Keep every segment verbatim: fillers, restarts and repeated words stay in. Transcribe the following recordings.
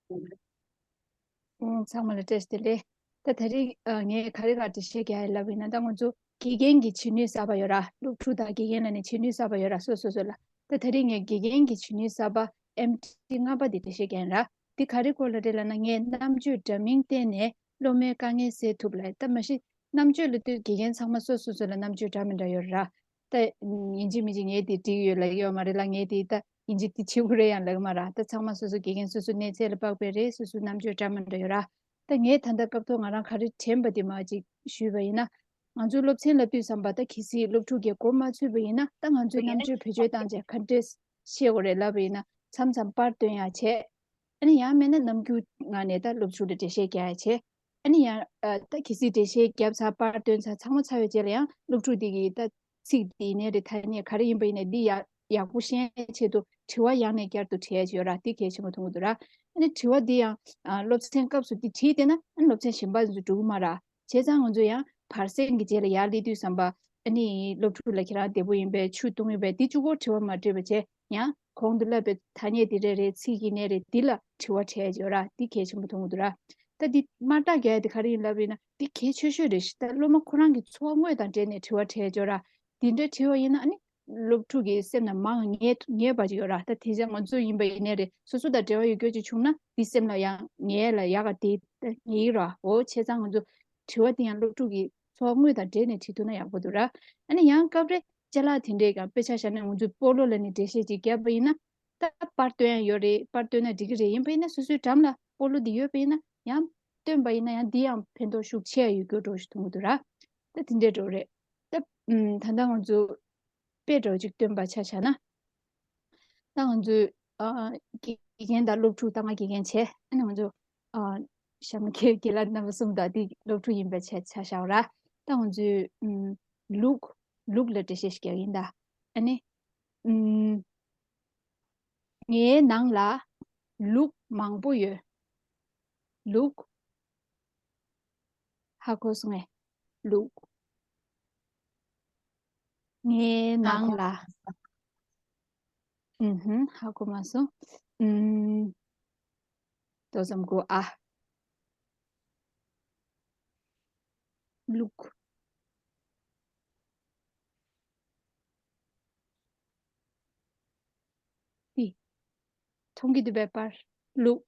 ཨོ། ཚང་མ་ལ་བཀྲ་ཤིས་བདེ་ལེགས། ད་དེ་རིང་ཨ་ངས་ག་རེ་ག་འགྲེལ་བཤད་རྒྱག་ཡ་ལབ་ཡིན་ན། ད་ང་ཚོ་དགེ་རྒན་གྱི་བྱེད་ནུས་གསར་པ་ཡོད་ར། སློབ་ཕྲུག་དང་དགེ་རྒན་ལ་ནི་བྱེད་ནུས་གསར་པ་ཡོད་ར། སོ་སོ་སོ་ལ། ད་དེ་རིང་ངས་དགེ་རྒན་གྱི་བྱེད་ནུས་གསར་པ་ཨེམ་ཊི་ལྔ་པ་འདི་འགྲེལ་བཤད་རྒྱག་ཡིན་ར། འདི་ག་རེ་སྐོར་ལ་རེད་ལབ་ན། ངས་རྣམ་དཔྱོད་འདྲ་མིན་བསྟན་ནས་སློབ་མའི་དཀའ་ངལ་སེལ་ཐུབ་ལབ། ད་མ་གཞི་རྣམ་དཔྱོད་ལབ་དུས་དགེ་རྒན་ཚང་མ་སོ་སོ་སོ་ལ་རྣམ་དཔྱོད་འདྲ་མི་འདྲ་ཡོད་ར། ད་ཡིན་གཅིག་མིན་གཅིག་ངས་དེ་འགྲིག་ཡོད་ལབ་ཡོད་མ་རེད་ལ། ངས་དེ་ད་ཡིན་གཅིག་དེ་བྱེད་དགོས་རེད་ཡང་ལབ་མ་ར། ད་ཚང་མ་སོ་སོ་དགེ་རྒན་སོ་སོ་གནས་ཚད་ལ་དཔག་པའི་རེད། སོ་སོ་རྣམ་དཔྱོད་འདྲ་མི་འདྲ་ཡོད་ར། ད་ངས་ད་ལྟ་སྐབས་ཐོག་ང་རང་ག་རེ་དྲན་པ་དེ་མ་ཅིག་ཞུས་པ་ཡིན་ན། ང་ཚོའི་སློབ་ཚན་ལབ་དུས་ཙམ་པ་ད་གལ་སྲིད་སློབ་ཕྲུག་གིས་མགོ་མ་ཚོས་པ་ཡིན་ན། ད་ང་ཚོས་རྣམ་དཔྱོད་བེད་སྤྱོད་བཏང་བྱས་ག་འདྲས་ཤེས་དགོས་རེད་ལབ་པ་ཡིན་ན། མཚམས་མཚམས་པར་སྟོན་ཡག་བྱས། ཨ་ནི་ཡང་མིན་ན་ནམ་རྒྱུན་ངང་ནས་ད་སློབ་ཕྲུག་ལ་འགྲེལ་བཤད་རྒྱག་ཡག་བྱས། ཨ་ནི་ཡང་ཨ་ད་གལ་སྲིད་འགྲེལ་བཤད་བརྒྱབ་ཚར། པར་སྟོན་ཚར། ཚང་མ་ཚར་བའི་རྗེས་ལ་ཡང་སློབ་ཕྲུག་དེ་གིས་ད་ཚིག་འདི་ཡིན་ནའི་རེད། ཐ་སྙད་ག་རེ་ཡིན་པ་ཡིན་ནའི་འདི་ཡག་ཡག་པོ་ཤེས་ཆེད་དུ་དྲི་བ་ཡང་ནས་བསྐྱར་དུ་དྲི་ཡག་ཅིག་ཡོད་ར། འདི་གལ་ཆེན་པོ་མཐོང་གི་འདུག་ར། ཨ་ནི་དྲི་བ་འདི་ཡང་ཨ་སློབ་ཚན་སྐབས་སུ་འདི་དྲིས་བསྡད་ན། ཨ་ནི་སློབ་ཚན་གཞན་པ་ཚོ་འགྲོ་གི་མ་ར། བྱས་ཙང་ང་ཚོ་ཡང་བར་གསེང་གི་རྗེས་ལ་ཡར་སླེབས་དུས་ཙམ་པ། ཨ་ནི་སློབ་ཕྲུག་ལ་ཁྱེད་རང་བདེ་པོ་ཡིན་པས། ཆུ་བཏུང་ཡོད་པས། འདི་གཅིག་པོ་དྲི་བ་མ་དྲིས་པ་བྱས། ཡང་གོང་དུ་བསླབས་པའི་ཐ་སྙད་འདི་རེ་རེ། ཚིག་གི་ནས་རེ། འདི་ལ་དྲི་བ་དྲིས་ཡོད་ར། འདི་གལ་ཆེན་པོ་མཐོང་གི་འདུག་ར། ད་འདི་དམར་རྟགས་རྒྱག་ཡ་དེ་ག་རེ་ཡིན་ལབ་ཡིན་ན། འདི་གལ་ཆེ་ཤོས་རེད། ད་སློབ་མ་ཁོ་རང་གི་འཚོ་བ་དངོས་དང་འབྲེལ་ནས་དྲི་བ་དྲིས་ཡོད་ར། འདི་འདྲའི་དྲི་བ་ཡིན་ན་ཨ་ནི་སློབ་ཕྲུག་གི་སེམས་ནང་མང་ངེས་ངེས་པ་ཅིག་ཡོད་ར། ད་དེ་ཚེ་ང་ཚོ་ཡིན་པ་ཡིན་ནའི་རེད། སོ་སོ་དང་འབྲེལ་བ་ཡོད་རྒྱུ་ཅིག་བྱུང་ན་འདི་སེམས་ལ་ཡང་ངེས་ལ་ཡག་ག་དེ་ད་ངེས་ར། འོ་བྱས་ཙང་ང་ཚོ་དྲི་བ་དེ་ཡང་སློབ་ཕྲུག་གི་འཚོ་བ་དངོས་དང་འབྲེལ་ནས་དྲིས་ཐུབ་ན་ཡག་པོ་འདུག་ར། ཨ་ནི་ཡང་སྐབས་རེ་ཅ་ལག་དེ་འདྲས་ཀྱང་། དཔེ་ཆ་བཞག་ན་ང་ཚོས་སྤོ་ལོ་ལ་ནི་འགྲེལ་བཤད་ཅིག་བརྒྱབ་པ་ཡིན་ན། ད་པར་སྟོན་ཡང་ཡོད་རེད། པར་སྟོན་ན་འགྲིག་གི་རེད། ཡིན་པ་ཡིན་ན་སོ་སོའི་འགྲམ་ལ་སྤོ་ལོ་འདི་ཡོད་པ་ཡིན་ན། ཡང་སྟོན་པ་ཡིན་ན་ཡང་འདི་ཡང་ཕན་ཐོགས་ཤུགས་ཆེ་ཡོད་རྒྱུ་འདྲ་ཞིག་མཐོང་གི་འདུག་ར། ད་དེ་འདྲས་འགྲོ་རེད། ད་ཨམ་ད་ལྟ་ང་ཚོ་དཔེ་འདྲ་ཅིག་སྟོན་པ་ཆ་བཞག་ན། ད་ང་ཚོས་ཨ་དགེ་རྒན་དང་སློབ་ཕྲུག། ད་ང་དགེ་རྒན་བྱས། ཨ་ནི་ང་ཚོ་ཨ་གཤམ་གྱི་རྒན་ལགས་རྣམ་པ་གསུམ་དང་དེ་སློབ་ཕྲུག་ཡིན་པའི་ཆ་ཆ་བཞག་ར། ད་ང་ཚོས་ཨམ་ལུག་ལུག་ལ་འགྲེལ་བཤད་ཞིག་རྒྱག་ཡིན་ད། ཨ་ནི་ཨམ་ངའི་ནང་ལ་ལུག་མང་པོ་ཡོད། ལུག་ཧ་གོ་སོང་ངས། ལུག་ངའི་ནང་ལ། ཨུ་ཧུམ། ཧ་གོ་མ་སོང་། ཨུམ། ཏོག་ཙམ་སྒུག་ཨ། ལུག་འདི། མཐོང་གི་འདུག་པས་པར། ལུག་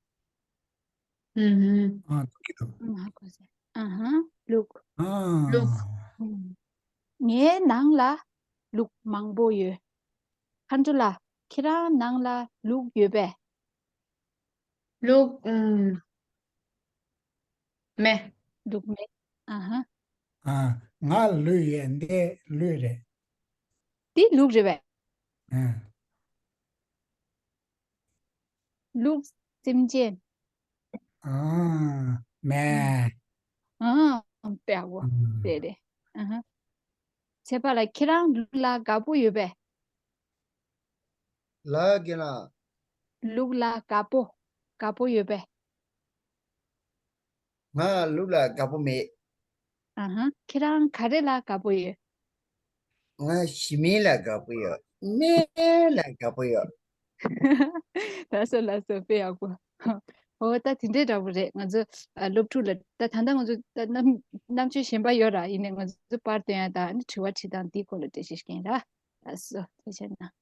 ཨུ་ཧུམ། ཨ། མཐོང་གི་འདུག་ཨ་ཧ་གོ་སོང་། ཨ་ཧ། ལུག་ཨ། ལུག་ཨུམ། ངའི་ནང་ལ་ལུག་མང་པོ་ཡོད། མཁའ་འགྲོ་ལགས། ཁྱེད་རང་ནང་ལ་ལུག་ཡོད་པས། ལུག་ཨུམ། མེད། ལུག་མེད། ཨ་ཧ། ཨ། ང་ལུག་ཡོད། འདི་ལུག་རེད། འདི་ལུག་རེད་པས། ཨ། ལུག་སེམས་ཅན། ཨ། མེད། ཨ། དཔེ་ཡག་པོ། ཨུམ། རེད་རེད། ཨ་ཧ། བྱས་པ་ལ་ཁྱེད་རང་ལུག་ལ་དགའ་པོ་ཡོད་པས། ལ་གི་ལ། ལུག་ལ་དགའ་པོ། དགའ་པོ་ཡོད་པས། ང་ལུག་ལ་དགའ་པོ་མེད། ཨ་ཧ། ཁྱེད་རང་ག་རེ་ལ་དགའ་པོ་ཡོད། ང་ཞི་མི་ལ་དགའ་པོ་ཡོད། མི་ལ་དགའ་པོ་ཡོད། ལགས་སོ་ལགས་སོ། དཔེ་ཡག་པོ། འོ་ད་དེ་འདྲའི་འདྲ་པོ་རེད། ང་ཚོ་ཨ་སློབ་ཕྲུག་ལ་ད་ད་ལྟ་ང་ཚོ་ད་རྣམ་རྣམ་དཔྱོད་གཞན་པ་ཡོད་ར། ཡིན་ནའི་ང་ཚོ་པར་སྟོན་ཡ་དང་ནི་དྲི་བ་དྲི་སྟངས་འདིའི་སྐོར་ལ་འགྲེལ་བཤད་ཞིག་ཡིན་ར། ལགས་སོ། ཐུགས་རྗེ་གནང་།